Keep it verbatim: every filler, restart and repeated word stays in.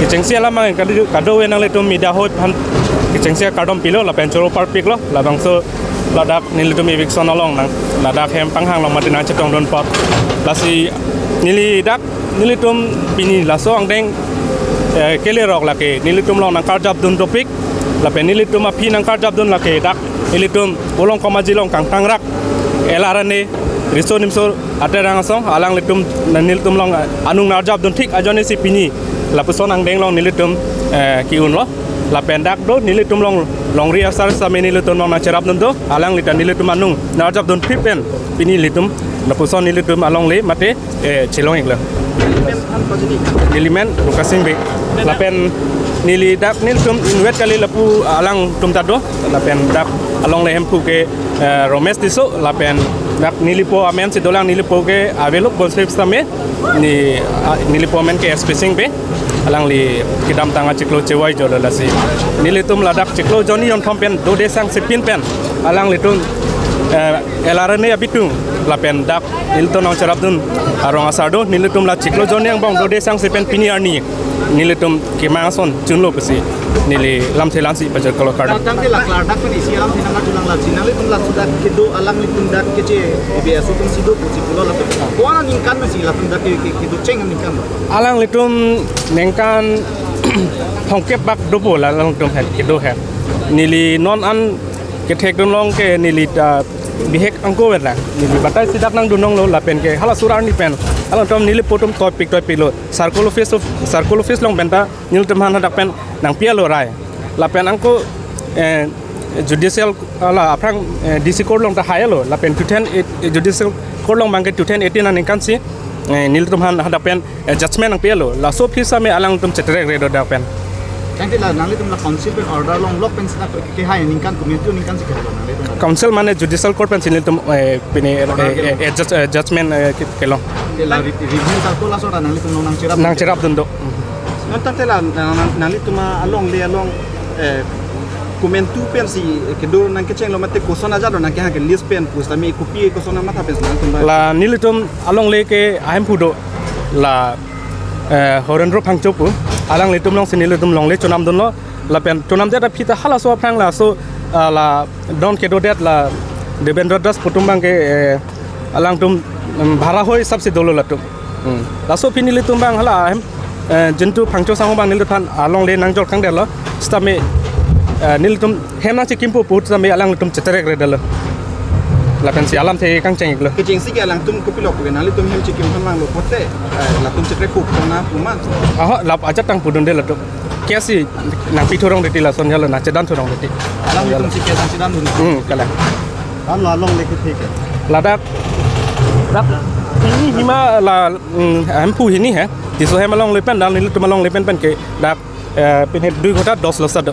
kechengsi alam abang kado, kadokave nanglitum media ahoi aphan kechengsi akardom pilo lapen choro parpiklo, labangso ladak nelitum eviction along nang ladak hem panghang along mati nangchetongdun apot. Lasi neli dak nelitum pini laso angdeng, eh, kelerok lake nelitum along nangkarjapdun dopik lapen nelitum aphi nangkarjapdun lake dak nelitum Ulong Komaji along kangtangrak L R N A riso nimso aterang asong alanglitum nelitum along anung nangarjapdun thik ajoinesi pini lapuson angdeng along nelitum, eh, ke-unlo. Lapen dak do nelitum along longri asar same nelitum along nangcherapdun do, alangli ta nelitum anung nangarjapdun thik pen pini nelitum lapuson nelitum alongle mate, eh, chelong-iklo. Neli men Lukas Ingbe. Lapen neli dak nelitum inutvet kali lapu alangtum ta do. Lapen dak alongle Hemphu ke, eh, Romesh Tisso. Lapen dak nelipo amen si dolang, nelipo ke aveluk bonsrip same. Ne, ah, nelipo amen ke S P Singbe. Alangli kedamtang achiklo chevoi jolo lasi nelitum ladak chiklo jonni jonthom pen dode sangsepin pen alanglitum, eh, L R N A abitung lapen dak nelitum nangcherapdun arong asar do, nelitum la chiklo jonni angbong dode sangse pen pini arni nelitum kemang ason chunlo pusi neli lamthe lamsi pajirkoklo, kardom. Datang ke la klardak pen isi alamthe nangkachinang lasi nanglitum laso dak kedo alanglitum dak keche B S O atum si do pusi pulo lapen ko-an aningkan mesi latum dak ke, ke, kedocheng aningkan. Alanglitum ningkan thomkep bak dopo la alanglitum ahem kedo ahem. Neli non an kethekdun along ke neli ta bihek angko verlang. Neli batai sidak nangdunlonglo lapen ke hala surar ni pen alangtum neli potum toipik toipiklo. Circle office of, circle office along penta nelitum aphan hadak pen nangpi-etlo rai. Lapen angko, eh, judicial, hala aphrang, eh, D C court along ta hailo. Lapen two thousand eight, eh, judicial court along abangke two thousand eighteen aningkan si, eh, nelitum aphan hadak pen, eh, judgment nangpi-etlo. Laso aphi sitame alangtum cheterek redo dak pen. Tangte la nanglitum la council pen order longlok pen sita ke hai ningkan, komantu ningkan si kehai nanglitum la. Council mane judicial court pen si nelitum, eh, pine, eh, eh, eh, judge-, eh, judgment, eh, ke-, kelong. Te la re-, review ta ko laso ta nanglitum along nangcherap. Nangcherapdun do. Non tangte la nang, nang, nanglitum alongle along, eh, komantu pen si kedo nangkechenglo mate koson ajat do nangkehang ke lease pen pusitame kopi koson amatha pen si nangtum ba. La nelitum alongle ke ahemphu do la, eh, Horendro Phangcho pu, alanglitum along si nelitum longle chonamdunlo. Lapen chonamdet aphi ta halaso aphrang laso, ah, la don kedodet la Devendra Das putum abangke, eh, alangtum, em, bhara ahoi hisap si dolo latum. Hmm. Laso aphi nelitum abang hala ahem, eh, Jintu Phangcho sangho abang nelitum aphan alongle nangjor kangdetlo. Sitame, eh, nelitum hem nangchekimpo pu sitame alanglitum cheterek redetlo. Lapen si alamthe kangcheng-iklo. Kechengsi ke alangtum kopilok ke nanglitum hem chekim aphan vanglo pote, eh, latum chekrek kuk kona puma. Aho, lap ajat tang pudunde latum. Case si nangpi thurong titi lason jalo nangchedan thurong titi. Alanglitum si case nangchedandun. Hmm, kalang. Kan la alongle ke thik hai. Ladak, dak, hini hima la, hmm, ahemphu hini hai. Tisso hem alongle pen, dan nelitum alongle pen pen ke dak, eh, pine dui ghonta dos lo sa do.